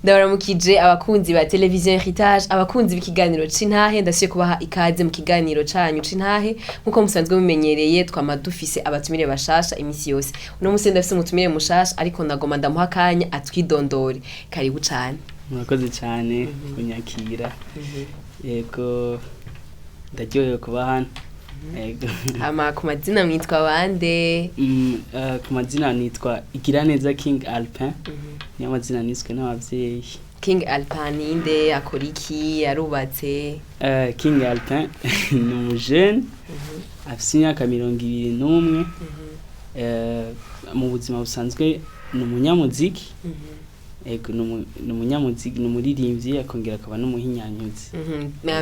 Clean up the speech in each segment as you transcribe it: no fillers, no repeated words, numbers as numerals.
Ndabaramukije abakunzi ba Television Heritage, abakunzi b'ikiganiro c'Intahe. Ndasubiye kubaha ikaze mu kiganiro canyu c'Intahe. Nkuko musanzwe mumenyereye, twama dufise abatumire bashasha imisi yose. Uno musi ndafise umutumire mushasha, ariko ndagoma ndamuha akanya atwidondore. Karibu cane. Murakoze cyane kunyakira. Yego, ndaryohewe kuba hano, yego. Hama ku mazina mwitwa bande? Ku mazina nitwa Igiraneza King Alpin, niyo mazina niswe n'abavyeyi. King Alpin ninde? Akora iki? Yarubatse? King Alpin ni umujene afise imyaka 21. Mu buzima busanzwe ni umunyamuziki. Yego, ni umunyamuziki, ni umuririmbyi, akongera akaba n'umuhinyanyuzi.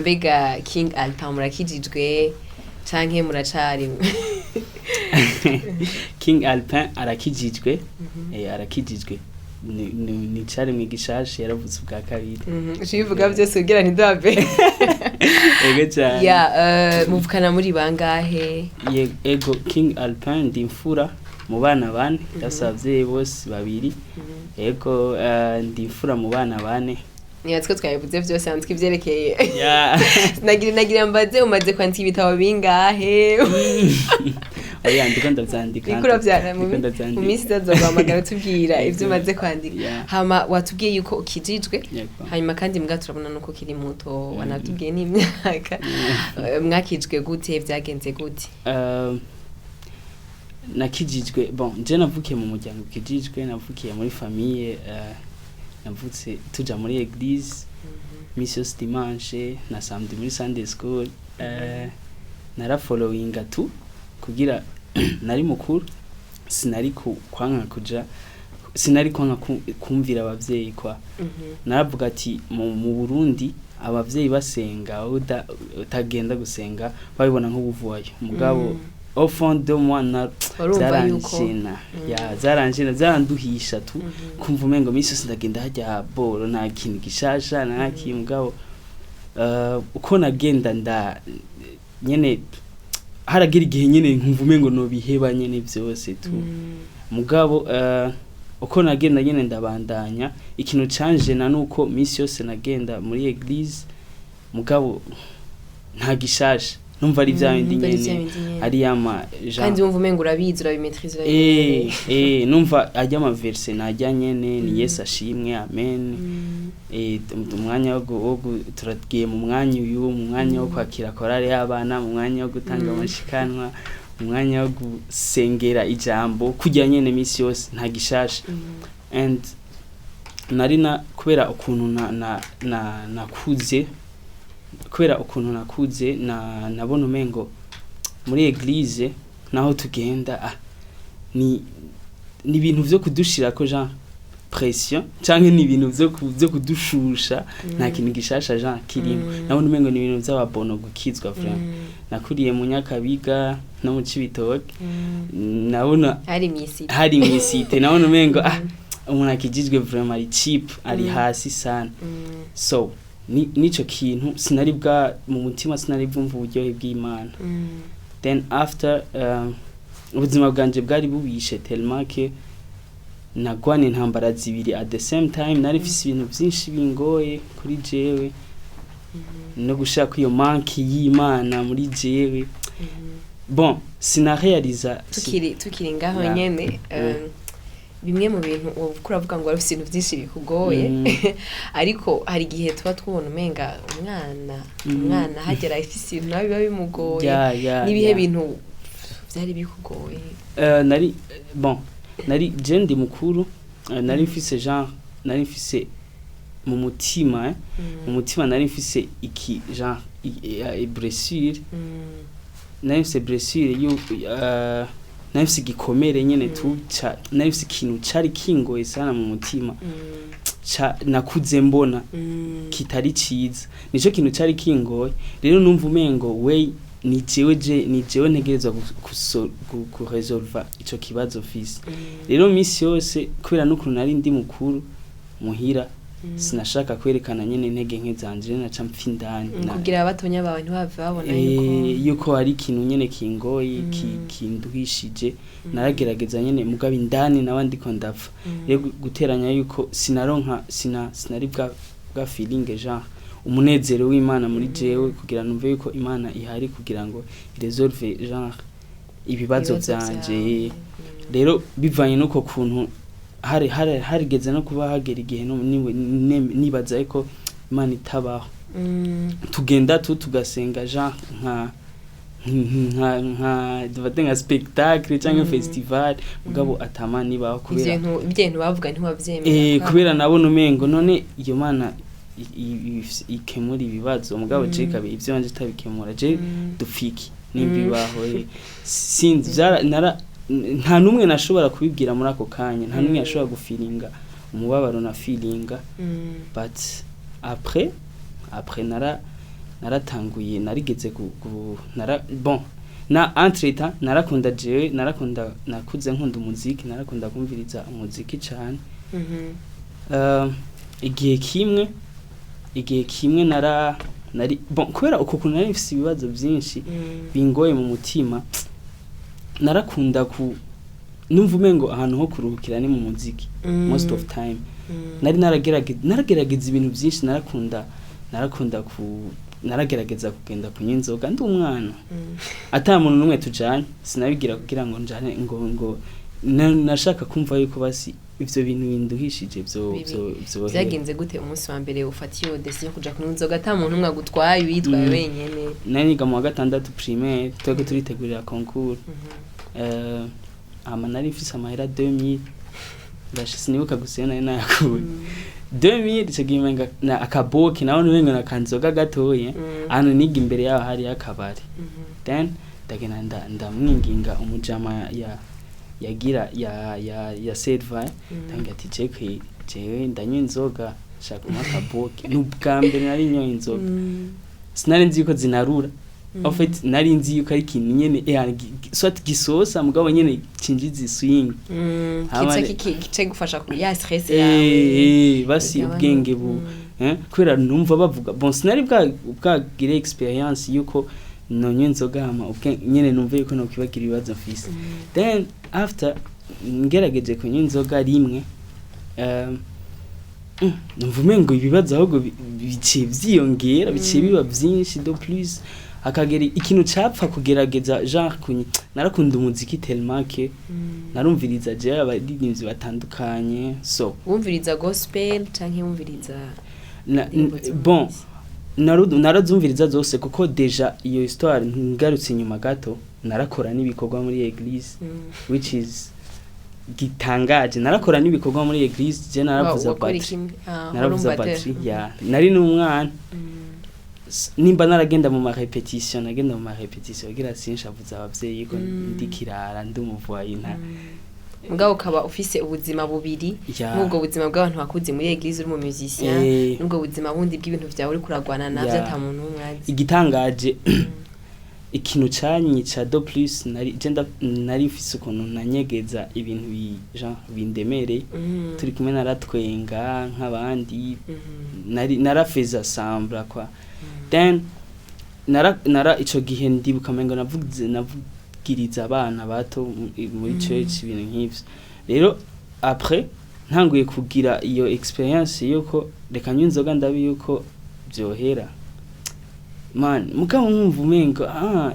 Mbega King Alpin, murakijijwe canke muracari? King Alpin arakijijwe, arakijijwe. Ni icaremwe gishasha, yaravutse ubwa kabiri. Ucibivuga byose kugira ntiduhave. Ego cyane. Ya, muvukana muri bangahe? Ego, King Alpin ndi imfura mu bana bane. Ndafise abavyeyi bose babiri. Ego, ndi imfura mu bana bane. Niba twe twabivuze byose handitswe ivyerekeye. Ya. Nagira mbaze, umaze kwandika ibitabo bingahe? Oya, ndiko ndavyandika. Uriko uravyandika? Ndiko ndavyandika. Mu minsi izazoguhamagara tubwira ivyo umaze kwandika. Ya. Hama watubwiye yuko ukijijwe. Yego. Hanyuma kandi mbwa turabona nuko ukiri muto, wanatubwiye n'imyaka. Mwakijwe gute? Vyagenze gute? Nakijijwe, bon, je navukiye mu muryango ukijijwe, navukiye muri famille, navutse tuja muri église misi yose, dimanche na samedi muri Sunday school. Narafollowinga tu kugira nari mukuru, sinari kwanka kuja, sinari kwanka kumvira abavyeyi kwa naravuga ati mu Burundi abavyeyi basenga, utagenda gusenga babibona nk'ubuvuwayo. Mugabo au fond de moi na Warumva yuko zaranjena, ya, zaranjena, zaranduhisha tu kumva umengo misi yose ndagenda hajya boro, nta kintu gishasha, nta kintu. Mugabo uko nagenda nda nyene haragira igihe nyene nkumva umengo nobiheba nyene vyose tu. Mugabo uko nagenda nyene ndabandanya, ikintu canjena nuko misi yose nagenda muri église, mugabo nta gishasha, numva ari vya bindi Numva ari vya nyene, bindi nyene. ari yama Kandi wumva umengo urabizi, urabimaîtrise. Numva ajya ama verse najya nyene ni "Yesu ashimwe, amen". Umwanya wo turagiye mu mwanya uyu, mu mwanya wo kwakira korale y'abana, mu mwanya wo gutanga amashikanwa, mu mwanya wo gusengera ijambo, kujya nyene misi yose, nta gishasha. And nari na kubera ukuntu na nakuze, kubera ukuntu nakuze na nabona umengo muri église naho tugenda, ni ibintu vyo kudushirako genre pression, canke ni ibintu vyo kudushusha, nta kintu gishasha genre kirimo. Nabona umengo ni ibintu vy'ababono gukizwa vraiment. Nakuriye mu Nyakabiga no mu Cibitoke, nabona hari mw'isi. Hari mw'isite, nabona umengo umuntu akijijwe vraiment ari cheap, ari hasi sana. So nico kintu sinari bwa mu mutima, sinari bwumva uburyohe bw'Imana. Then after, ubuzima bwanje bwari bubishe tellement que nagwana intambara zibiri at the same time. Nari mfise ibintu vyinshi bingoye kuri jewe no gushaka iyo manque y'Imana muri jewe. Bon, sinarealiza. Tukiri ngaho nyene, bimwe mu bintu wowe uravuga ngo wari ufise ibintu byinshi bikugoye, ariko hari igihe tuba tubona umenga umwana umwana hagera afise ibintu nawe biba bimugoye. N'ibihe bintu vyari bikugoye? Nari, bon, nari je ndi mukuru, nari mfise genre, nari mfise mu mutima, mu mutima nari mfise iki genre blessure. Nari mfise blessure yu nari mfise igikomere nyene tu nari mfise ikintu cari kingoye sana mu mutima ca nakuze mbona kitari ciza. Nico kintu cari kingoye. Rero numva umengo we ni jewe, je ni jewe ntegerezwa kuresolva ico kibazo mfise. Rero misi yose, kubera n'ukuntu nari ndi mukuru muhira. Sinashaka kwerekana nyene intege nke zanje, rero naca mpfa indani. Kugira abatonya bawe ntibave babona yuko Yuko hari ikintu nyene kingoye, kinduhishije. Naragerageza nyene, mugabo indani nawe ndiko ndapfa. Rero guteranya yuko sinaronka, sinari bwa feeling genre umunezero w'Imana muri jewe, kugira numve yuko Imana ihari kugira ngo iresolve genre ibibazo ibibazo vyanje. vyawe. Rero bivanye n'uko kuntu hari harigeze no kuba hagera igihe nibaza yuko Imana itabaho. Tugenda tugasenga genre nka dufate nka spectacle cyangwa festival, mugabo atamana ibaho Ivyo kubera bintu bavuga ntiwavyemera. Kubera nabona umengo none iyo Mana ikemura ibibazo, mugabo je kabe ivyo wanje itabikemura, je dupfiki nimba ibaho? Sinzi, vyara nara nta numwe nashobora kubibwira muri ako kanya, nta numwe yashobora gufiringa umubabaro na feelinga. But après naratanguye, narigeze gu, gu nara bon na entre temps narakunda, jewe narakunda, nakuze nkunda umuziki, narakunda kumviriza umuziki cyane. Igihe kimwe nari bon, kubera uko kuntu nari mfise ibibazo byinshi bingoye mu mutima, narakunda ku numva umengo ahantu ho kuruhukira ni mu muziki. Most of time nari naragerageza ibintu byinshi, narakunda ku naragerageza kugenda kunywa inzoga ndi umwana ata muntu n'umwe tujanye. Sinabigira kugira ngo njane ngo nashaka kumva yuko basi ivyo bintu binduhishije vyo vyo Vyagenze gute umunsi wa mbere ufata iyo décision yo kuja kunywa inzoga ata muntu umwe agutwaye, uyitwaye wenyene? Nari niga mu wa gatandatu primaire, twego turitegurira concours. Hama nari mfise amahera 2000, ndashe sinibuka gusa iyo nari nayakuye. 2000 ico gihe umenga na akaboki nawe umenga na kanzoga gatoye. Ahantu niga imbere yaho hari akabari. Then ndagenda ndamwinginga umujama ya yagira ya serva. Ndambwira ati: "Je jewe ndanywa inzoga, shaka umpa akaboki." Ni ubwa mbere nari nyoye inzoga. Sinari nzi yuko zinarura. En fait nari nzi yuko ari ikintu nyene soit gisosa, mugabo nyene cinjiza iswing. Kiza kice gufasha ku ya stress yawe. Basi igabanuke. Ubwenge bu kubera numva bavuga, bon, sinari bwagire experience yuko nonywa inzoga hama nyene numve yuko nokwibagira ibibazo mfise. Then after ngerageje kunywa inzoga rimwe, numva umengo ibibazo ahubwo biciye vyiyongera, biciye biba vyinshi de plus. Hakagera ikintu capfa kugerageza genre kunywa, narakunda umuziki tellement que narumviriza jewe abaririmbyi batandukanye, so Wumviriza gospel canke wumviriza indirimbo bon, z'umuziki? Narazumviriza zose, kuko déjà iyo histoire, ngarutse inyuma gato, narakora n'ibikorwa muri église, which is gitangaje. Narakora n'ibikorwa muri église, je naravuza Wakora batterie. iki? Ah, Naravuza wari batterie. umubateri. Ya, nari n'umwana. Nimba naragenda mu ma répétition, nagenda mu ma répétition kugira sinshavuza abavyeyi ko ndi kirara, ndi umuvoyi nta Mugabo ukaba ufise ubuzima bubiri, nk'ubwo buzima bw'abantu bakuze muri église uri mu musicien, n'ubwo buzima bundi bw'ibintu vyawe uri kuragwana navyo ata muntu n'umwe azi. Igitangaje, ikintu canyica de plus, nari je nari mfise ukuntu nanyegeza ibintu genre bindemereye. Turi kumwe naratwenga nk'abandi, nari narafeza semblant kwa. Then nara ico gihe ndibuka mengo navuze, navugiriza abana bato muri church, ibintu nk'ivyo. Rero après ntanguye kugira iyo experience yuko reka nywe inzoga ndabi yuko vyohera, man, mugabo nkumva umengo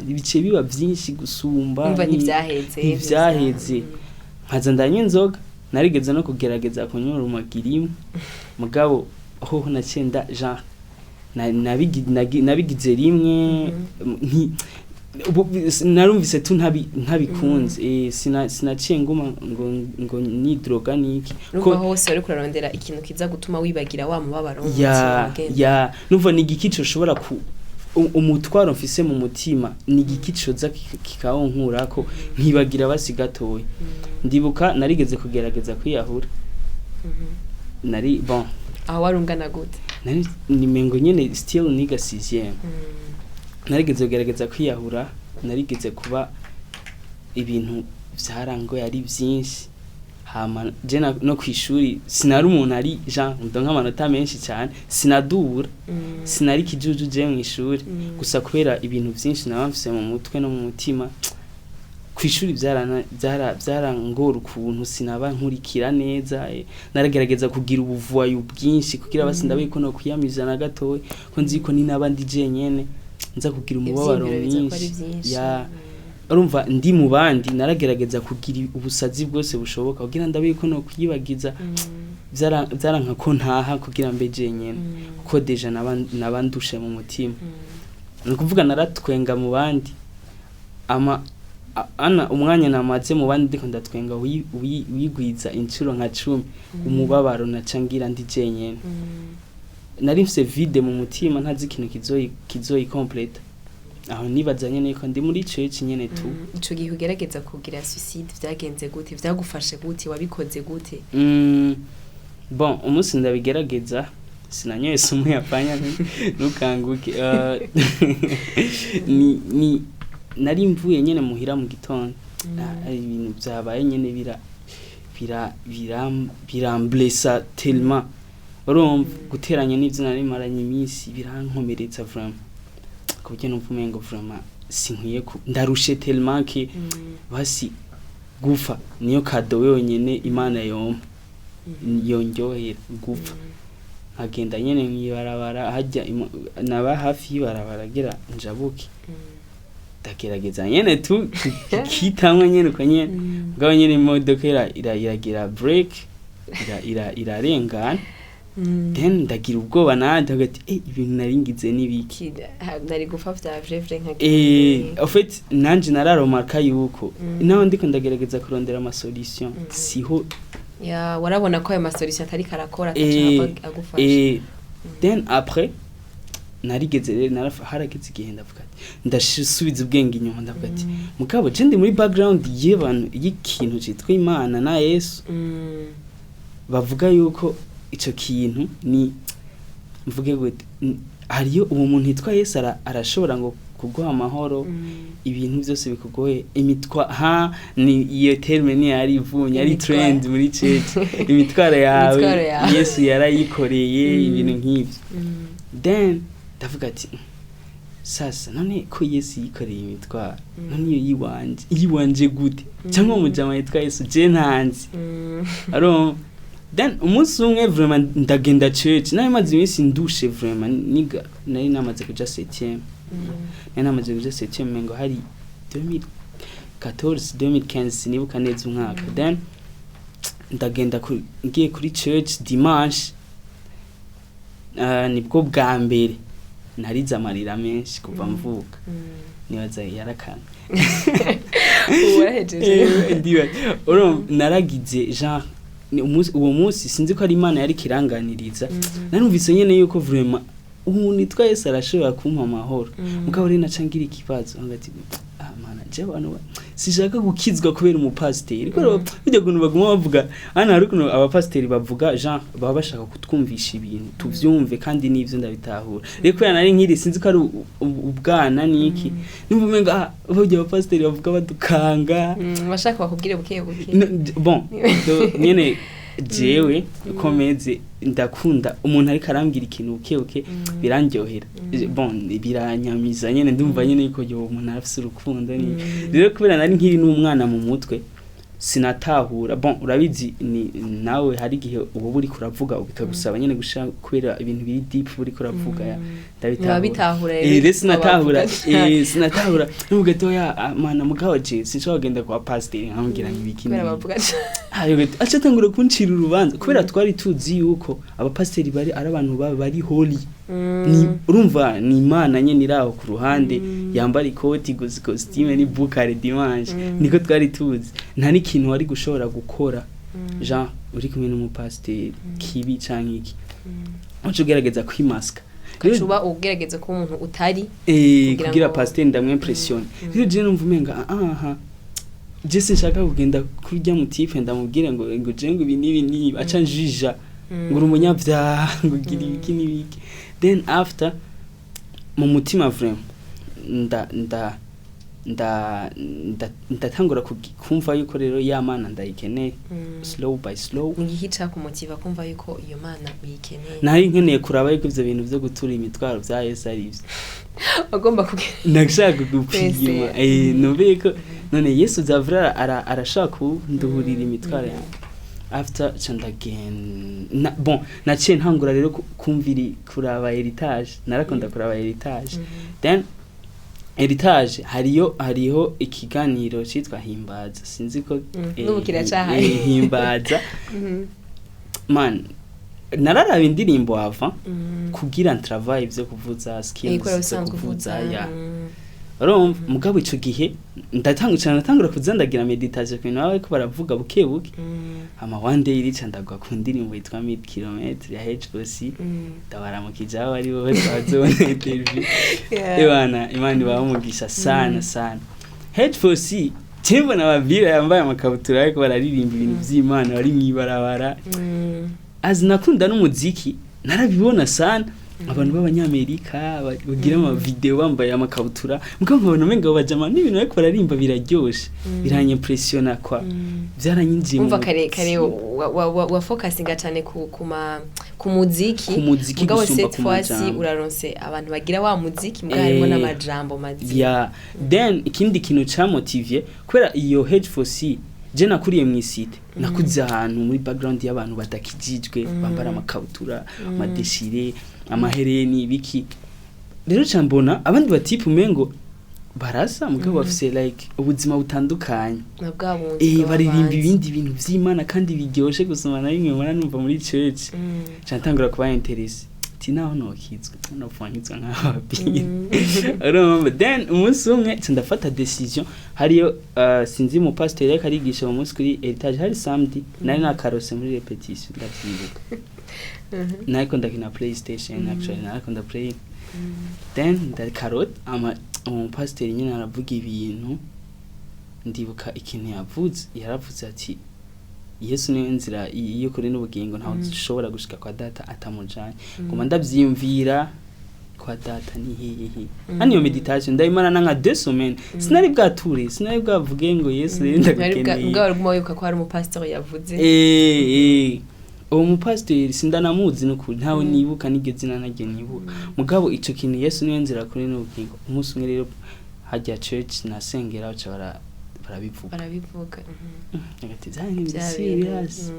ibice biba vyinshi gusumba. Umva ntivyaheze. Ntivyaheze. Nkaza ndanywa inzoga, narigeze no kugerageza kunywa urumogi rimwe, mugabo hoho naciye nda genre nabigize rimwe, narumvise tu ntabikunze. Sinaciye nguma ngo ni droga niki. Urumva hose wari kurarondera ikintu kiza gutuma wibagira wa mubabaro wo mu Ya. mutima ugenda. Ya, numva ni igiki coshobora ku umutwaro mfise mu mutima, ni igiki coza kikawunkurako nkibagira basi gatoya. Ndibuka narigeze kugerageza kwiyahura. Nari bon Aho wari ungana gute? Nari nimengo nyene still niga sixième. Narigeze kugerageza kwiyahura, narigeze kuba ibintu vyarangoye ari vyinshi. Hama je no kwishuri sinari umuntu ari genre ndonka amanota menshi cyane, sinadubura, sinari kijuju je mw'ishuri. Gusa kubera ibintu vyinshi naba mfise mu mutwe no mu mutima, kw'ishuri byarangora ukuntu sinaba nkurikira neza. Naragerageza kugira ubuvuwayu bwinshi kugira basi ndabe ko no kwiyamiza na gatoya, ko nzi ko ni nabandi jenyene nza kugira umubabaro Ivyiyumviro biza ko ari mwinshi. vyinshi. Ya, urumva ndi mu bandi naragerageza kugira ubusazi bwose bushoboka kugira ndabe ko no kwiyibagiza. Vyaranka ko ntaha kugira mbe jenyene, kuko déjà naba ndushe mu mutima. Ni ukuvuga naratwenga mu bandi, ama ana umwanya namaze mu bandi ndiko ndatwenga wigwiza inshuro nka 10 umubabaro naca ngira ndi jenyene. Nari mfise vide mu mutima, ntazi ikintu kizoyi complète. Aho nibaza nyene ko ndi muri church nyene tu. Ico gihe ugerageza kugira suicide, vyagenze gute? Vyagufashe gute? Wabikoze gute? Bon, umunsi ndabigerageza sinanyoye sumu ya panya, ntukanguke. Ni nari mvuye nyene muhira mu gitondo. Ah, ibintu vyabaye nyene bira bira biram biramblessa tellement, urumva guteranya n'ivyo nari maranye iminsi birankomeretsa vraiment, ku buryo numva umengo vraiment sinkwiye ku ndarushe tellement que basi gufa niyo cadeau yonyene Imana yompa yondyohera, gupfa nkagenda nyene mw'ibarabara hajya naba hafi y'ibarabara gira njabuke. Ndagerageza nyene tu kitamwe nyene uko nyene, mugabo nyene imodoka iragira break, ira ira ira irarengana. Then ndagira ubwoba nanje ndavuga ati: "Eh, ibintu nari ngize nibiki?" Nari gupfa vya vrai vrai nka En fait nanje nararemarqua yuko naho ndiko ndagerageza kurondera ama solution, siho. Ya, warabona ko ayo ma solution atari karakora, ataca agufasha. Then après narigeze rero harageze igihe ndavuga ati ndasubiza ubwenge inyuma, ndavuga ati mugabo je ndi muri background y'abantu y'ikintu citwa Imana na Yesu, bavuga yuko ico kintu ni mvuge gute, hariyo uwo muntu yitwa Yesu, arashobora ngo kuguha amahoro, ibintu byose bikugoye, imitwa ha ni iyo terme ni yari ivunye ari Imitwaro. trend muri church, imitwaro yawe Imitwaro yawe. Yesu yarayikoreye, ibintu nk'ivyo. Then ndavuga ati: Sasa none ko Yesu yikoreye imitwaro, none iyo yiwanje gute? Cyangwa umujama yitwa Yesu je ntanzi?" Arumva, then umunsi umwe vraiment ndagenda church, nari maze iminsi ndushe vraiment, niga nari namaze kuja septième, nari namaze kuja septième mengo hari 2014, 2015, sinibuka neza umwaka. Then ndagenda ngiye kuri church dimanche, nibwo bwa mbere narize amarira menshi kuva mvuka. Nibaza yarakamye. Ubu warahejeje. Ndibaza urumva naragize genre ni uwo munsi sinzi ko ari Imana yari kiranganiriza, narumvise nyene yuko vraiment umuntu yitwa Yesu arashobora kumpa amahoro. Mugabo rero naca ngira ikibazo ngati: "Ah mana, je abantu sinshaka gukizwa kubera umupasiteri, kubera burya kuntu baguma bavuga hano, hari ukuntu abapasiteri bavuga, genre baba bashaka kutwumvisha ibintu tuvyumve, kandi n'ivyo ndabitahura. Rero kubera nari nkiri, sinzi ko ari ubwana niki, numva umenga ah burya abapasiteri bavuga badukanga." Bashaka bakubwire buke buke. Bon, nyene jewe uko meze ndakunda umuntu ariko arambwira ikintu buke buke, birandyohera. Bon, biranyamiza nyene, ndumva nyene yuko yo umuntu arafise urukundo. Ni rero kubera nari nkiri n'umwana mu mutwe sinatahura. Bon, urabizi ni nawe hari igihe uba uriko uravuga bikagusaba nyene gusha kubera ibintu biri deep uriko uravuga ya ndabitahura. Ntibabitahura rero. Rero sinatahura. Bavuga cyane. Sinatahura nuvuga ati: "Oya ah, mana, mugabo je sinshobora kugenda kwa pasiteri nkamubwira ngo ibiki kubera n'ibi." Bavuga cyane. Ayo aca atangura kuncira urubanza, kubera twari tuzi yuko abapasiteri bari ari abantu bari holy, ni urumva ni Imana nyene iri aho ku ruhande, yambara ikoti gusa, costume ni bukare dimanche. Niko twari tuzi, nta n'ikintu wari gushobora gukora genre uri kumwe n'umupasiteri kibi canke iki, uca ugerageza kwimaska. Ugaca uba ugerageza kuba umuntu utari kugira kugira pasiteri ndamwimpressione. Rero je numva umenga aha je sinshaka kugenda kurya mu type ndamubwire ngo je ngo ibi n'ibi n'ibi, aca njija ngo uri umunyabyaha, ngo ugira ibiki n'ibiki. Then after mu mutima vraiment nda nda Ndatangura kumva yuko rero ya Mana ndayikeneye, slow by slow. Ni igiki cakumotiva kumva yuko iyo Mana uyikeneye? Nari nkeneye kuraba yuko ivyo bintu vyo gutura imitwaro vya Yesu ari ivyo. Wagomba kugira Nashaka gupima. Kwese. Numve ko none Yesu zavura arashaka kunduhurira imitwaro yanjye. After ca ndagenda, bon, naciye ntangura rero kumviri kuraba Heritage. Narakunda kuraba Heritage. Then Heritage hariho ikiganiro citwa Himbaza, sinzi ko N'ubu kiracahari. Himbaza. Man, nararaba indirimbo ava kugira ntravaye ivyo kuvuza, skills kubera zo usanzwe kuvuza. uvuza. Ya, urumva, mugabo ico gihe ndatanga cyane, natangura kuza ndagira meditation ku bintu baba bariko baravuga buke buke. Hama one day rica ndagwa ku ndirimbo yitwa Mille Kilomètres ya H4C. Ndabaramukije aho bari bose bazobona interview. Ebana, Imana ibahe umugisha sana sana. H4C, mbona ababwira yambaye amakabutura ariko bararirimba ibintu vy'Imana, bari mw'ibarabara. Azi nakunda n'umuziki, narabibona sana, abantu b'abanyamerika bagira ama video bambaye amakabutura, mugabo nkabona umenga abo bajama n'ibintu bariko bararimba biraryoshe, biranyimpressiona kwa, byaranyinjiye mu Umva, kare kare mutima. wa focusinga cyane ku muziki. Ku muziki mugabo gusumba cette ku fois ci majambo. uraronse abantu bagira wa muziki, mugabo harimo n'amajambo mazima. Ya, then ikindi kintu camotivye, kubera iyo H4C, je nakuriye mu isite, nakuze ahantu muri background y'abantu badakijijwe, bambara amakabutura, amadeshire, amahereni, ibiki. Rero ca mbona abandi batipe umengo barasa, mugabo bafise like ubuzima butandukanye. Na bwa bundi baririmba bw'abahanzi. Ibindi bintu vy'Imana kandi biryoshe gusoma na bimwe mpora numva muri church. Ca ntangura kuba intéressé, ati naho nokizwa, nopfa nkizwa nk'ababiri. Urumva, then umunsi umwe nca ndafata décision. Hariyo sinzi, mu pasteur yariko arigisha uwo munsi kuri Heritage, hari samedi, nari nakarose muri répétition, ndavyibuka. Nariko ndakina PlayStation, actually nariko nda play, then ndakarota ama umupasiteri nyine aravuga ibintu. Ndibuka ikintu yavuze, yaravuze ati: "Yesu niwe nzira y'ukuri n'ubugingo, ntawe ushobora gushika kwa Data atamujanye." Nguma ndavyiyumvira, kwa Data ni hehe? Hano iyo méditation ndayimarana nka 2 semaines, sinari bwature, sinari bwavuge ngo Yesu rero ndagukeneye. Ubwo wari wibuka ko hari umupasitori yavuze. Uwo mupasiteri sindanamuzi n'ukuri, ntawe nibuka n'iryo zina naryo nibuka, mugabo ico kintu, Yesu niwe nzira kuri n'ubugingo, umunsi umwe rero hajya church nasengera baca barabivuga. Barabivuga. Agati byari Bya bintu, serious.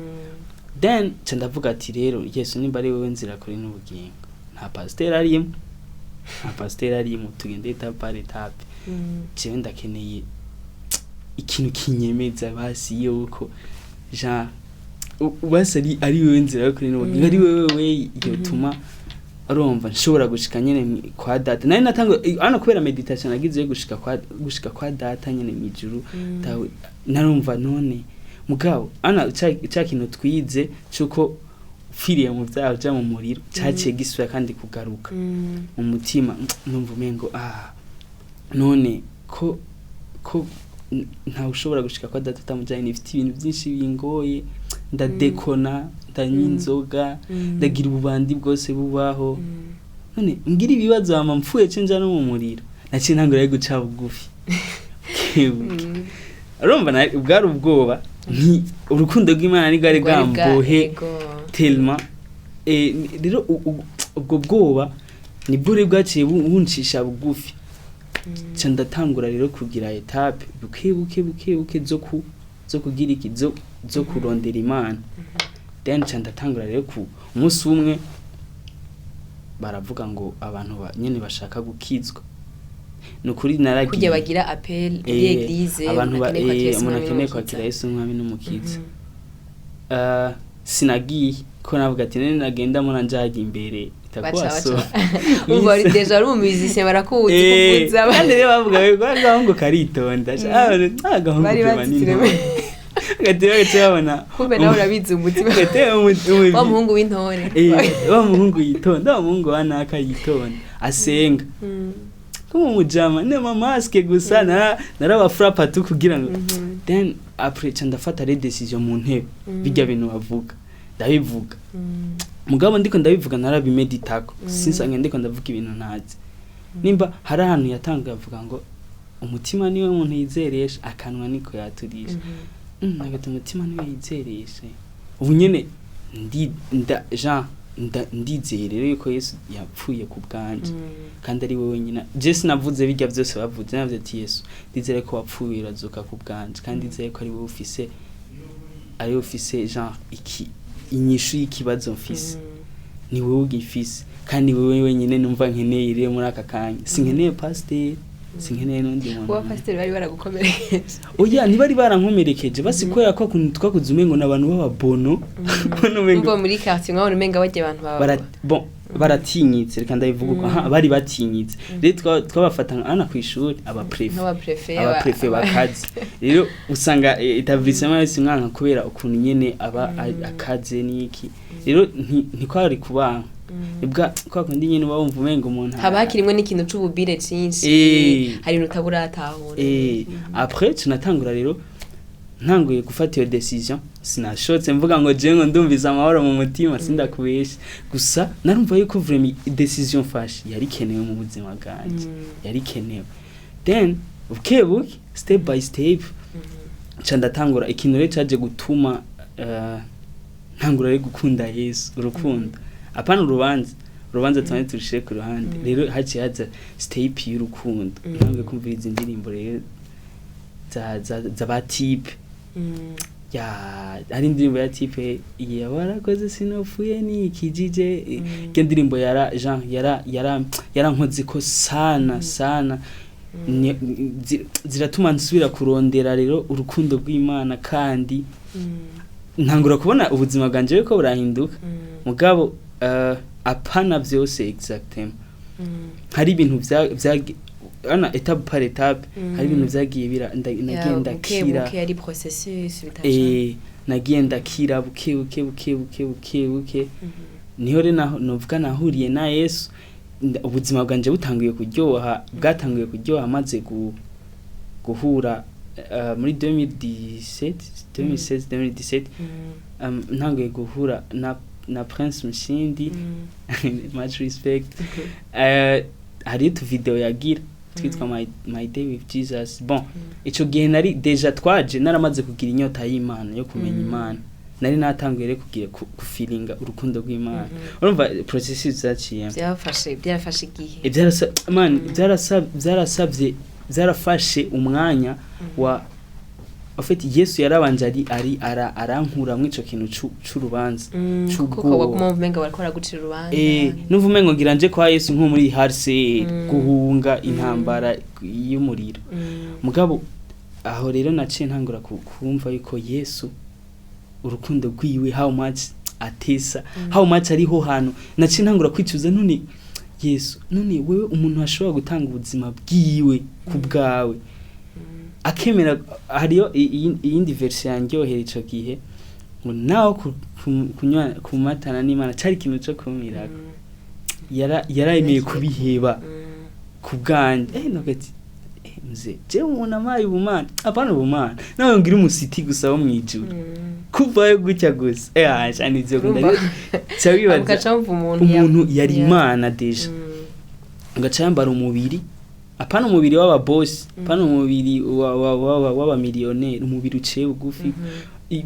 Then nca ndavuga ati: "Rero Yesu, nimba ari wewe nzira kuri n'ubugingo, nta pasiteri arimo, nta pasiteri arimo, tugende étape par étape." Jewe ndakeneye ikintu kinyemeza basi yuko jean basi ari wewe nzira yo kuri n'ubugingo, ari wewe we yotuma urumva nshobora gushika nyene kwa Data. Nari natanga hano kubera méditation nagize yo gushika kwa Data nyene mwijuru. Dawe, narumva none mugabo ana ca kintu twize cuko upfiriye mu vyaha uja mu muriro caciye gisubira kandi kugaruka mu mutima. Numva umengo none ko ntawe ushobora gushika kwa Data atamujanye, nifite ibintu byinshi bingoye, ndadekona, ndanywa inzoga, ndagira ububandi bwose bubaho, none ngira ibibazo hama mpfuye ce nja no mu muriro. Naciye ntangura yo guca bugufi buke buke. Urumva, bwari ubwoba, nti urukundo rw'Imana ntirwari Bwari bwambohe ego. tellement. Rero ubwo bwoba nibwo rero bwaciye buncisha bugufi. Nca ndatangura rero kugira étape buke buke buke buke zo kugira iki, zo kurondera Imana. Then nca ndatangura rero ku umunsi umwe baravuga ngo abantu nyene bashaka gukizwa, ni ukuri naragiye. Kurya bagira appel muri église, abantu umuntu akeneye kwakira Yesu umuntu Umwami akeneye n'Umukiza. kwakira Yesu Umwami n'Umukiza. Sinagiye ko navuga ati none nagenda mura njaga imbere itakuwa Baca so baca umva wari déjà ari umusicien, barakuzi kuvuza. Kandi rero bavuga ngo agahungu karitonda, agahungu Bari keba ni bazitire. intore, gatebe gace babona. Kumbe nawe urabizi umutima. Gatebe wa muhungu w'intore. Wa muhungu yitonda, wa muhungu wa naka yitonda asenga, kuma mujama nema masque gusa, narabafrapa tu kugira ngo then après ca ndafata les décisions mu ntebe. Bijya bintu bavuga ndabivuga, mugabo ndiko ndabivuga narabimeditako, sinsange ndiko ndavuga ibintu ntazi. Nimba hari ahantu yatanga avuga ngo Umutima niwe umuntu yizeresha, akanwa niko yaturisha. Nagati umutima niwe yizeresha. Ubu nyene ndi nda Jean ndizeye rero yuko Yesu yapfuye ku bwanje kandi ari we wenyine. Je sinavuze bijya byose bavuze, navuze ati: "Yesu, ndizere ko wapfuye urazuka ku bwanje, kandi ndizeye ko ari wowe ufise, ari wowe ufise genre iki inyishu y'ikibazo mfise. Ni wowe ugifise kandi ni wowe wenyine numva nkeneye rero muri aka kanya. Sinkeneye pasiteri, sinkeneye n'undi muntu." Uwa pasiteri bari baragukomerekeje? Oya, ntibari barankomerekeje, basi kubera ko ukuntu twakuze umengo n'abantu b'ababono. Ubona umengo Umva, muri quartier mwabona umenga barya abantu baba bon, baratinyitse, reka ndabivuga uko. Aha, bari batinyitse rero, twabafata nka ana kw'ishuri abapréfet. Nk'abapréfet. Abapréfet bakaze. Rero usanga établissement yose mwanka kubera ukuntu nyene aba akaze n'iki. Rero ntikwari kubanka bwa kwa kundi nyene uba wumva umengo umuntu Haba hakirimwo n'ikintu c'ububire cinshi. Hari ibintu utaburatahura. Après tunatangura rero, ntanguye gufata iyo décision, sinashotse mvuga ngo je ngo ndumvise amahoro mu mutima, sindakubesha. Gusa narumva yuko vraiment décision mfashe yari ikenewe mu buzima bwanje, yari ikenewe. Then buke buke, step by step, nca ndatangura. Ikintu rero caje gutuma ntangura rero gukunda Yesu, urukundo, apana urubanza. Urubanza tubanze turushire ku ruhande. Rero haciye haza step y'urukundo. Ntanguye kumviriza indirimbo rero za ba type. Ya, hari indirimbo ya type ya "Warakoze sinopfuye nikijije". Iyo ndirimbo yara Jean yara yarankoze ko sana sana. Ziratuma nsubira kurondera rero urukundo rw'Imana, kandi ntangura kubona ubuzima bwanje buriko burahinduka. Mugabo apana vyose exactement. Hari ibintu vya ana étape par étape, hari ibintu vyagiye bira nagiye ndakira. Buke ari processus bitaca. Nagiye ndakira buke buke buke buke buke buke. Niho rero naho novuga nahuriye na Yesu, ubuzima bwanje butanguye kuryoha, bwatanguye kuryoha maze guhura muri 2017, 2016, 2017. Ntanguye guhura na Prince Mshindi, much respect. Hari utu video yagira twitwa My Day with Jesus. Bon, ico gihe nari déjà twaje naramaze kugira inyota y'Imana, yo kumenya Imana. Nari natanguye rero kugira gufilinga urukundo rw'Imana. Urumva processus zaciyemo. Byarafashe igihe. Man, byarasabye, byarafashe umwanya wa, en fait, Yesu yarabanje ari arankuramwo ico kintu c'urubanza, Kuko c'ubwoba. waguma wumva umenga bariko baragucira urubanza. Numva umengo ngira nje kwa Yesu nko muri HCR guhunga intambara y'umuriro. Mugabo aho rero naciye ntangura kumva yuko Yesu, urukundo rwiwe, how much atesa, how much ariho hantu naciye ntangura kwicuza: none Yesu, none wewe umuntu ashobora gutanga ubuzima bwiwe ku bwawe, akemera. Hariyo iyindi version yanryohera ico gihe, ngo nawe kunywa kumatana n'Imana cari ikintu co kumirako, yaremeye kubiheba ku bwanjye. Nagati mzee, jewe umuntu amaye ubumana, apana ubumana, nawe ngira umusiti gusa wo mwijuru, kuvayo gutya gusa, acha nivyo Urumva? ca wibaza Ugaca wumva umuntu umuntu yari Imana déjà, ugaca yambara umubiri, apana umubiri w'ababosi, apana umubiri w'abamiliyoneri, umubiri uciye bugufi.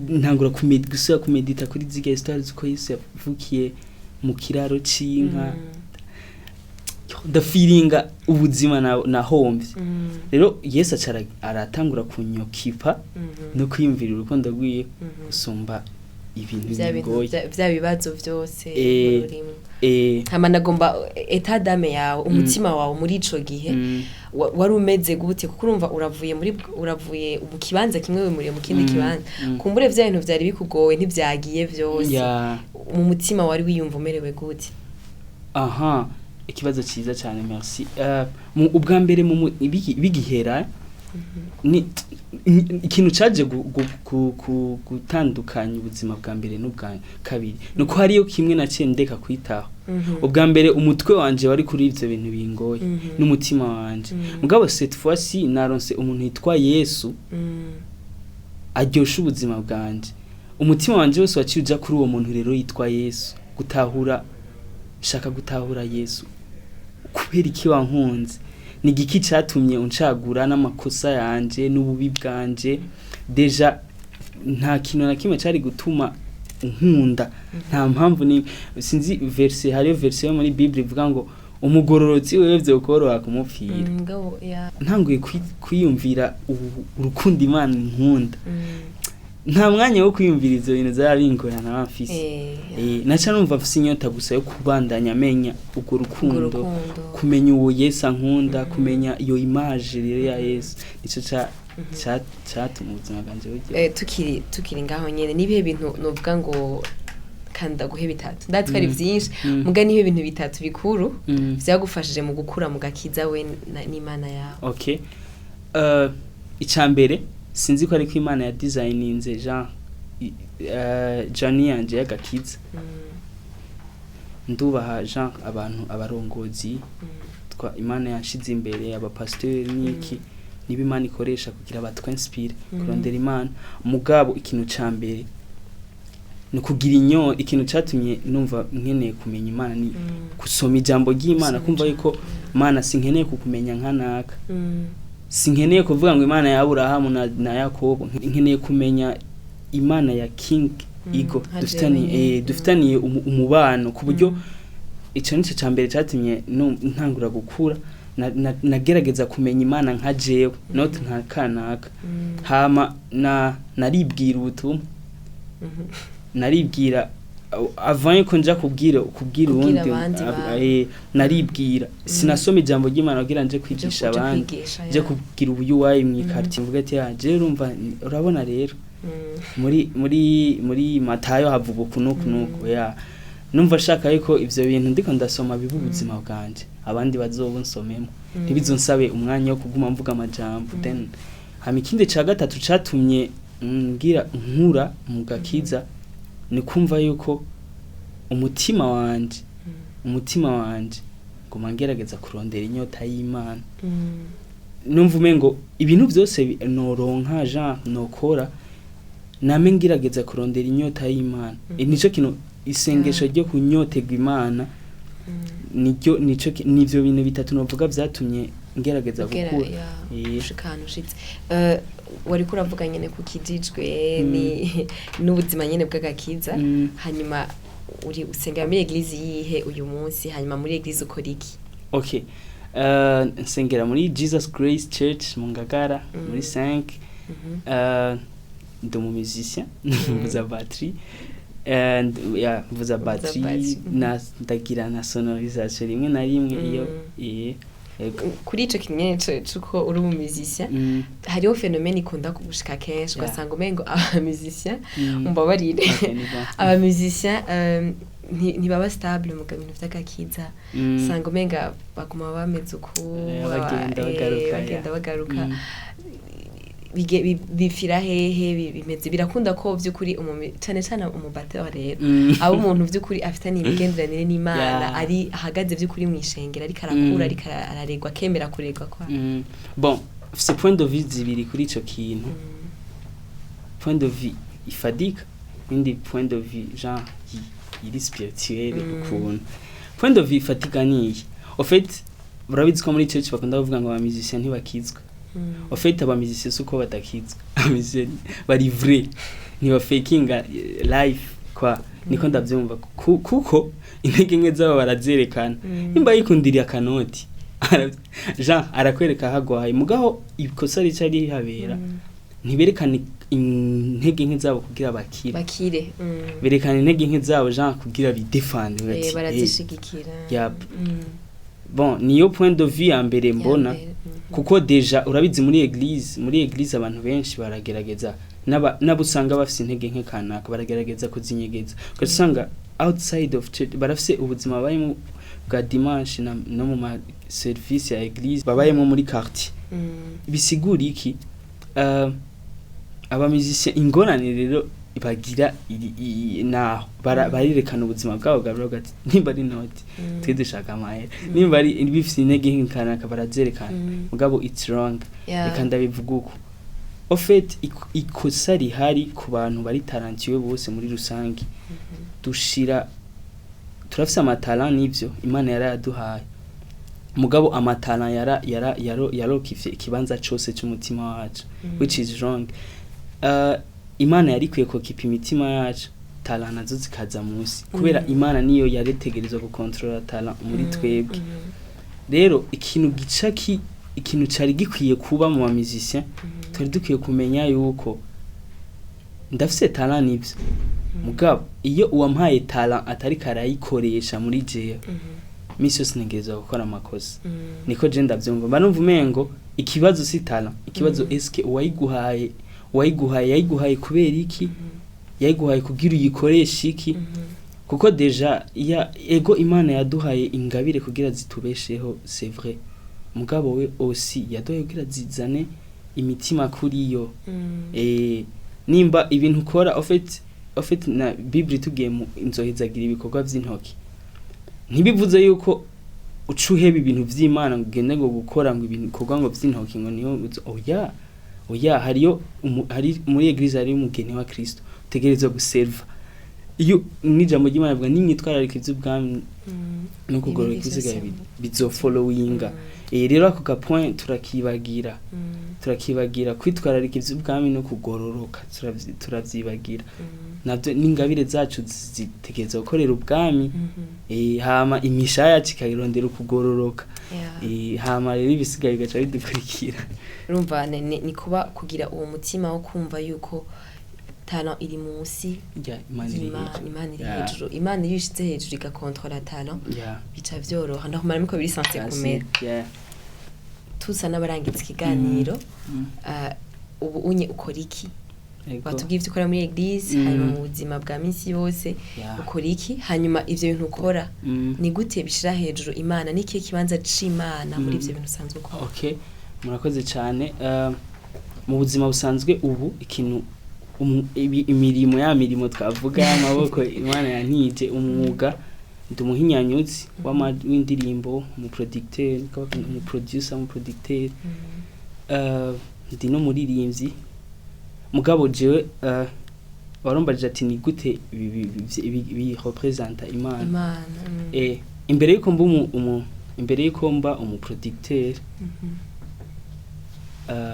Ntangura gusubira kumedita kuri zirya histoire z'uko Yesu yavukiye mu kiraro c'inka. Ndafiringa ubuzima nahombye. Rero Yesu aca aratangura kunyokipa no kwiyumvira urukundo rwiwe gusumba ibintu Vya bintu bigoye. Vya bibazo vyose urimo. Hama nagomba état d'âme yawe, umutima wawe muri ico gihe wari umeze gute? Kuko urumva uravuye mu kibanza kimwe wimuriye mu kindi kibanza. Kumbure vya bintu vyari bikugoye ntivyagiye vyose. Mu mutima wari wiyumva umerewe gute? Aha, ikibazo cyiza cyane, merci. Mu ubwa mbere bigihera ni ikintu caje gutandukanya ubuzima bwa mbere n'ubwa kabiri, nuko hariyo kimwe naciye ndeka kwitaho. Ubwa mbere umutwe wanje wari kuri ivyo bintu bingoye n'umutima wanje. Mugabo cette fois-ci naronse umuntu yitwa Yesu aryosha ubuzima bwanje. Umutima wanje wose waciye uja kuri uwo muntu rero yitwa Yesu, gutahura, shaka gutahura Yesu, kubera iki wankunze. Ni igiki catumye uncagura n'amakosa yanje n'ububi bwanje? Déjà nta kintu na kimwe cari gutuma unkunda, nta mpamvu. Ni sinzi verset, hariyo verset yo muri Bible ivuga ngo umugororotsi wewe vyokoroha kumupfira. Mugabo ya Ntanguye kwiyumvira urukundo Imana inkunda, nta mwanya wo kwiyumvira ivyo bintu vyarabingora naba mfise. Naca numva mfise inyota gusa yo kubandanya amenya urwo urwo rukundo, rukundo, kumenya uwo Yesu ankunda, kumenya iyo image rero ya Yesu, nico catuma ubuzima bwanje buryoha. Tukiri ngaho nyene, nibihe bintu novuga ngo kanda guhe bitatu, ndazi ko ari vyinshi, muga nibihe bintu bitatu bikuru vyagufashije mu gukura mu gakiza we n'Imana yawe? Okay, icambere, sinzi ko ariko Imana ya designinze Jean journey yanje y'agakiza. Ndubaha Jean abantu abarongozi twa Imana yanshize imbere, abapasiteri n'iki, niba Imana ikoresha kugira batwinspire kurondera Imana. Mugabo ikintu ca mbere ni ukugira inyo ikintu catumye numva nkeneye kumenya Imana ni gusoma ijambo ry'Imana, Gusoma kumva ijambo. yuko Imana, sinkeneye kukumenya nka naka, sinkeneye kuvuga ngo Imana ya Aburahamu na Yakobo, nkeneye kumenya Imana ya King Igo nka dufitaniye jewe nyene. Dufitaniye umubano ku buryo ico nico ca mbere catumye ntangura gukura, nagerageza kumenya Imana nka jewe, not nka kanaka. Hama na naribwira ubutumwa, naribwira avant yuko nja kubwira Kubwira uwundi. Abandi bantu. Naribwira, sinasoma ijambo ry'Imana kugira nje kwigisha Uje abandi, kwigisha, nje ya. kubwira ubuyuwayi mu ikartier, mvuga ati: "Ah, je urumva, urabona rero muri Matayo havuga uku nuku nuku." Ya, numva ashaka yuko ivyo bintu ndiko ndasoma biba ubuzima bwanje, abandi bazobunsomemo, ntibizonsabe umwanya wo kuguma mvuga amajambo. Then hama ikindi ca gatatu catumye ngira nkura mu gakiza ni kumva yuko umutima wanje nguma ngerageza kurondera inyota y'Imana. Numva umengo ibintu byose noronka, Jean nokora, name ngerageza kurondera inyota y'Imana. Nico kintu, isengesho ryo kunyotegwa Imana, niryo nico nivyo bintu bitatu novuga vyatumye ngerageza gukura. Gushika ahantu ushitse. Wariko uravuga nyene ku kijijwe ni n'ubuzima nyene bw'agakiza. Hanyuma uri usengera muri église yihe uyu munsi? Hanyuma muri église ukora iki? Okay, nsengera muri Jesus Grace Church mu Ngagara, muri 5. Ndi umu musicien, mvuza batterie. Ya, mvuza Mvuza batterie. batterie. Na ndagira na sonorisation rimwe na rimwe iyo. Yego. Kuri ico kintu nyene c'uko uri umu musicien, hariho phénomène ikunda kugushika kenshi, ugasanga umengo aba musicien, umbabarire, Okay, ni bon. aba musicien ntibaba stable mu bintu vy'agakiza. Usanga umenga baguma bameze uku, Bagenda bagaruka, bagenda bagaruka. Bipfira hehe? Bimeze birakunda ko vy'ukuri cane cane umubatteur rero, abo umuntu vy'ukuri afitaniye imigenderanire n'Imana, ari ahagaze vy'ukuri mw'ishengero, ariko arakura, ariko araregwa, akemera kuregwa kwa. Bon, mfise point de vue zibiri kuri ico kintu: point de vue ifadika n'indi point de vue genre iri spirituelle. Ukuntu point de vue ifatika niyi: au fait, urabizi ko muri church bakunda kuvuga ngo aba musicien ntibakizwa. Au fait, aba musicien si uko badakizwa, aba musicien bari vrai, ntibafakinga life kwa niko ndavyumva. Kuko intege nke zabo barazerekana. Nimba yikundiriye akanoti, Jean arakwereka aho agwaye. Mugaho ikosa rica rihabera, ntiberekane intege nke zabo kugira bakire. Bakire. Berekana intege nke zabo Jean kugira bidefende, bati, Barazishigikira. Yap. Bon, niyo point de vue ya mbere mbona. Ya mbere. Kuko déjà urabizi, muri église abantu benshi baragerageza, n'abo usanga bafise intege nke kanaka baragerageza kuzinyegeza, ugaca usanga outside of church barafise ubuzima babayemo bwa dimanche no mu ma service ya église babayemo muri quartier. Bisigura iki? Aba musicien ingorane rero bagira naho barerekana ubuzima bwabo bwa buri ati nimba ari noti, twe dushaka amahera, nimba ari bifise intege nke kanaka barazerekana. Mugabo it's wrong. Reka ndabivuga uko: au fait, ikosa rihari ku bantu bari talentueux bose muri rusange, dushira turafise amatalent, nivyo Imana yarayaduhaye. Mugabo ama talent yara yara yaro yarokifye ikibanza cose c'umutima wacu, which is wrong. Imana yari ikwiye kokipa imitima yacu, talent nazo zikaza munsi, kubera Imana niyo yaretegerezwa gukontorora talent muri twebwe. Rero ikintu gica ki ikintu cari gikwiye kuba mu ba musicien, twari dukwiye kumenya yuko ndafise talent, nivyo, mugabo iyo uwampaye talent atari karayikoresha muri jewe, misi yose ntegerezwa gukora amakosa. Niko je ndavyumva, mba numva umengo ikibazo si talent, ikibazo eske uwayiguhaye yayiguhaye kubera iki? Yayiguhaye kugira uyikoreshe iki? Kuko déjà ya ego, Imana yaduhaye ingabire kugira zitubesheho, c'est vrai, mugabo we aussi yaduhaye kugira zizane imitima kuri yo. Nimba ibintu ukora, en fait na Bible tugiye mu inzohezagira ibikorwa vy'intoki, ntibivuze yuko uca uheba ibintu vy'Imana ngo ugende ngo gukora ngo ibintu bikorwa ngo vy'intoki ngo niho oya, oya. Hariyo hari muri église, hari umugeni wa Kristo utegerezwa guserva. Iyo n'ijambo ry'Imana rivuga nimwitwararika ivy'ubwami no kugorora, Ibindi ibisigaye vyose bizofollowinga. Rero ako ga point turakibagira, turakibagira kwitwararika ivy'ubwami no kugororoka, turavyibagira. Navyo n'ingabire zacu zitegerezwa gukorera ubwami. Hama imisha yacu ikayirondera ukugororoka. Hama rero ibisigaye bigaca bidukurikira. Urumva ni kuba kugira uwo mutima wo kumva yuko talent iri munsi Ya, Imana iri y'Imana, hejuru. Imana iri hejuru. Imana iyo ishize hejuru igakontrola talent, bica vyoroha. Ndakumara niko biri censé That's kumera. it, yeah. Tusa n'abarangiza ikiganiro, ubu unye ukora iki? Ego. Watubwiye ivyo ukora muri église, hanyuma mu buzima bwa minsi yose ukora iki? Hanyuma ivyo bintu ukora, ni gute bishira hejuru Imana? Ni ikihe kibanza c'Imana muri ivyo bintu usanzwe ukora? Okay, murakoze cyane. Mu buzima busanzwe ubu ikintu imirimo, ya mirimo twavuga y'amaboko Imana yantije, umwuga, ndi umuhinyanyuzi w'indirimbo, umuproducteur, umuproducer, umuproducteur. Ndi n'umuririmbyi. Mugabo jewe warumbajije ati ni gute bi représenta Imana? Imana. Imbere yuko mba imbere yuko mba umuproducteur,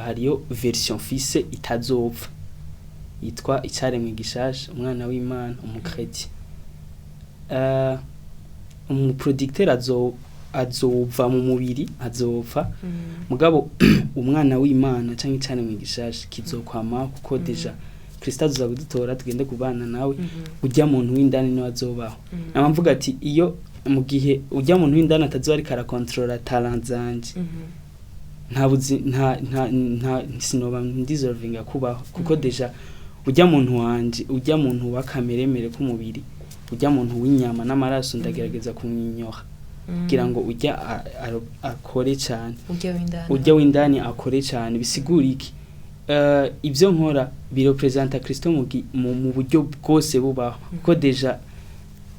hariyo version fise itazopfa yitwa icaremwe gishasha, umwana w'Imana, umuchrétien. Umuproducteur azova mu mubiri, azopfa, mugabo umwana w'Imana canke icaremwe gishasha kizokwama, kuko déjà Kristo azoza kudutora tugende kubana nawe. Ujya muntu w'indani niwe azobaho. Nama mvuga ati iyo mu gihe ujya muntu w'indani atazoba ariko arakontorora talent zanje, nta buzi nta nta nta sinoba ndiservinga kubaho, kuko déjà ujya muntu wanje, ujya muntu wa kameremere k'umubiri, ujya muntu w'inyama n'amaraso, ndagerageza kumwinyoha kugira ngo ujya akore cyane. Ujya w'indani. Ujya w'indani akore cyane. Bisigura iki? Ibyo nkora birepresenta Kristo mu buryo bwose bubaho, kuko déjà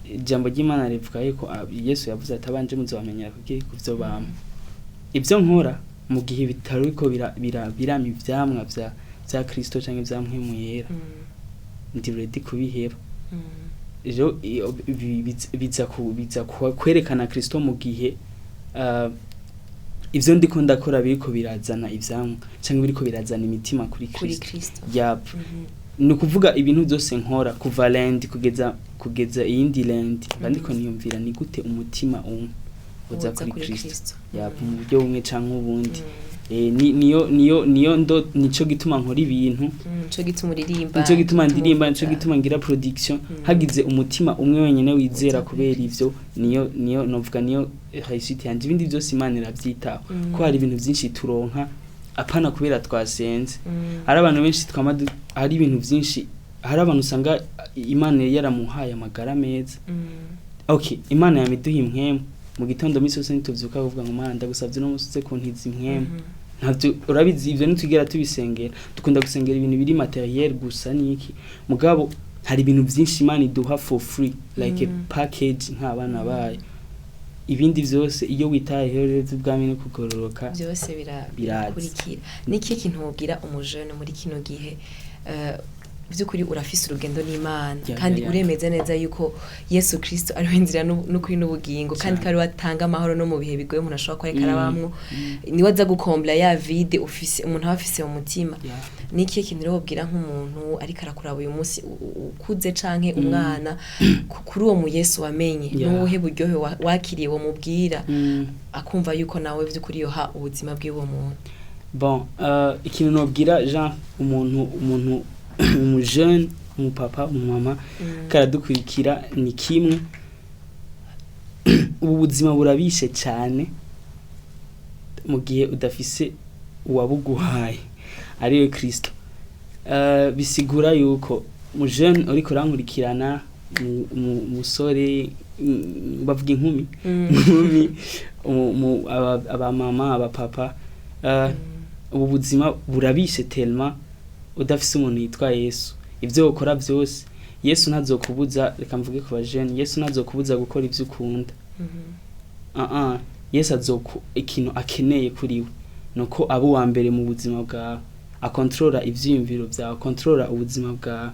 ijambo ry'Imana rivuga yuko Yesu yavuze ati abanje muzobamenyera kugira ku vyo bama. Ibyo nkora mu gihe bitari ko birama ivyamwa vya Kristo canke vya Mpwemu Yera, ndi ready kubiheba. Rero iyo biza kwerekana Kristo mu gihe ivyo ndiko ndakora biriko birazana ivyamwa canke biriko birazana imitima kuri kuri Kristo. Kristo. Yap. Ni ukuvuga ibintu byose nkora kuva lundi kugeza iyindi lundi, mba ndiko niyumvira ni gute umutima umwe uza Uza kuri kuri Kristo. Kristo. Yap, mu buryo bumwe canke ubundi. Niyo ndo nico gituma nkora ibintu. Nico gituma uririmba. Nico gituma ndirimba, nico umuvuga. gituma ngira production. Hagize umutima umwe wenyene wizera Uza kuri kubera ivyo, niyo novuga niyo réussite yanje. Ibindi byose Imana iravyitaho, ko hari ibintu vyinshi turonka apana kubera twasenze. Hari abantu benshi twama hari ibintu vyinshi, hari abantu usanga Imana yaramuhaye amagara meza. Okay, Imana yamiduha impwemu mu gitondo, misi yose ntituvyuka kuvuga ngo Mana, ndagusavye uno musi uze kuntiza impwemu. Ntavyo urabizi, ivyo ntitwigera tubisengera. Dukunda gusengera ibintu biri matériel gusa niki, mugabo hari ibintu vyinshi Imana iduha for free, like a package nk'abana bayo. Ibindi vyose iyo witayeho rero vy'ubwami no kugororoka, byose biraza. birakurikira. Ni ikihe kintu wobwira umujene muri kino gihe? By'ukuri urafise urugendo n'Imana, Yeah, kandi yeah. uremeza neza yuko Yesu Kristo ari we nzira n'ukuri n'ubugingo, kandi Cyane. ko ari we atanga amahoro no mu bihe bigoye umuntu ashobora kuba ariko arabamwo. Mm. Niwe aza gukombla ya vide ufise, umuntu aba afise mu mutima. Yeah. Ni ikihe kintu rero wobwira nk'umuntu ariko arakuraba uyu munsi, ukuze canke umwana, kuri uwo mu Yesu wamenye? Yeah. N'ubuhe buryohe wakiriye womubwira, Mm. akumva yuko nawe vy'ukuri yoha ubuzima bw'uwo muntu? Bon, ikintu nobwira Jean, umuntu umujeune, umupapa, umumama karadukurikira, ni kimwe: ubu buzima burabishe cyane mu gihe udafise uwabuguhaye, ariwe Kristo. Bisigura yuko umujeune uriko urankurikirana, umusore, bavuga inkumi, inkumi, abamama, abapapa, ubu buzima burabishe tellement udafise umuntu yitwa Yesu. Ivyo ukora byose, Yesu ntazokubuza. Reka mvuge ku bajene: Yesu ntazokubuza gukora ivyo ukunda. Yesu azoku ikintu akeneye kuri we nuko aba uwa mbere mu buzima bwawe, akontorora ivyiyumviro byawe, akontorora ubuzima bwawe,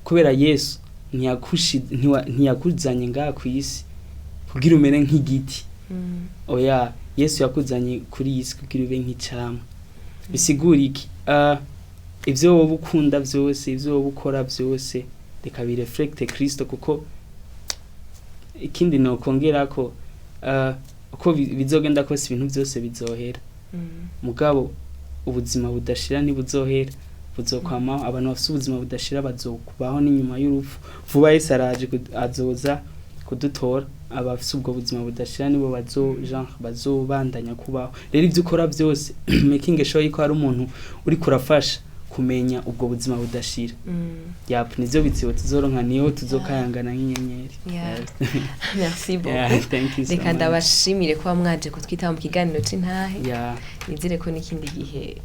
kubera Yesu ntiyakuzanye ngaha ku isi kugira umere nk'igiti. Oya, Yesu yakuzanye kuri iyi si kugira ube nk'icamwa. Bisigura iki? Ivyo wowe ukunda vyose, ivyo wowe ukora vyose, reka bireflecte Kristo. Kuko ikindi nokongerako, uko bizogenda kose, ibintu vyose bizohera, mugabo ubuzima budashira ntibuzohera, buzokwamaho. Abantu bafise ubuzima budashira bazokubaho n'inyuma y'urupfu. Vuba Yesu araje, azoza kudutora. Abafise ubwo buzima budashira nibo bazo genre bazobandanya kubaho. Rero ivyo ukora byose, making sure yuko hari umuntu uri kurafasha kumenya ubwo buzima budashira. Yap, nivyo bitsibo tuzoronka, niyo tuzokayangana nk'inyenyeri. Yeah. Yes. Merci beaucoup. Yeah, thank you so Reka much. ndabashimire kuba mwaje kutwitaba mu kiganiro c'intahe. Yeah. Nizere ko n'ikindi gihe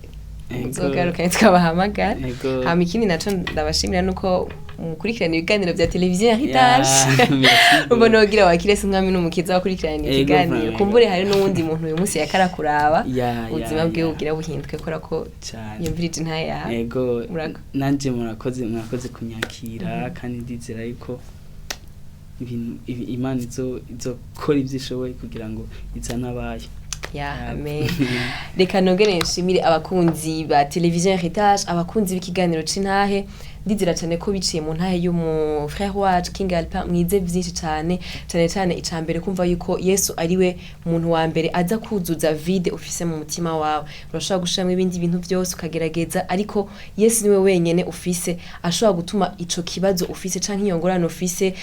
Ego. muzogaruka tukabahamagara. Ego. Hama ikindi naco ndabashimira nuko mukurikirana ibiganiro vya televiziyo ya Heritage. Yeah, merci. Mbona wogira wakire se umwami n'umukiza wakurikirana Ego, ikiganiro. vraiment. Kumbure hari n'uwundi muntu uyu munsi yakarakuraba, ubuzima bwiwe bugira buhinduke kubera ko Cyane. yumvirije intahe yawe. Ego. Murako. Nanje murakoze, mwakoze kunyakira, kandi ndizera yuko ibintu Imana izokora ibyo ishoboye kugira ngo izane abayo. Ya, Yeah. amen. Reka nongere nshimire abakunzi ba televiziyo Heritage, abakunzi b'ikiganiro c'intahe. Ndizera cyane ko biciye mu ntahe y'umu frère wacu King Alpin mwize byinshi cyane, cyane cyane icambere kumva yuko Yesu ariwe muntu wa mbere aza kuzuza vide ufise mu mutima wawe. Urashobora gushiramo ibindi bintu byose ukagerageza, ariko Yesu niwe wenyene ufise ashobora gutuma ico kibazo ufise canke iyo ngorane ufise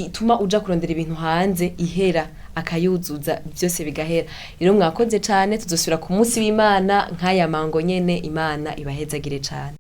ituma uja kurondera ibintu hanze ihera, akayuzuza byose bigahera. Rero mwakoze cyane, tuzosubira ku munsi w'Imana nk'aya mango nyene. Imana ibahezagire cyane.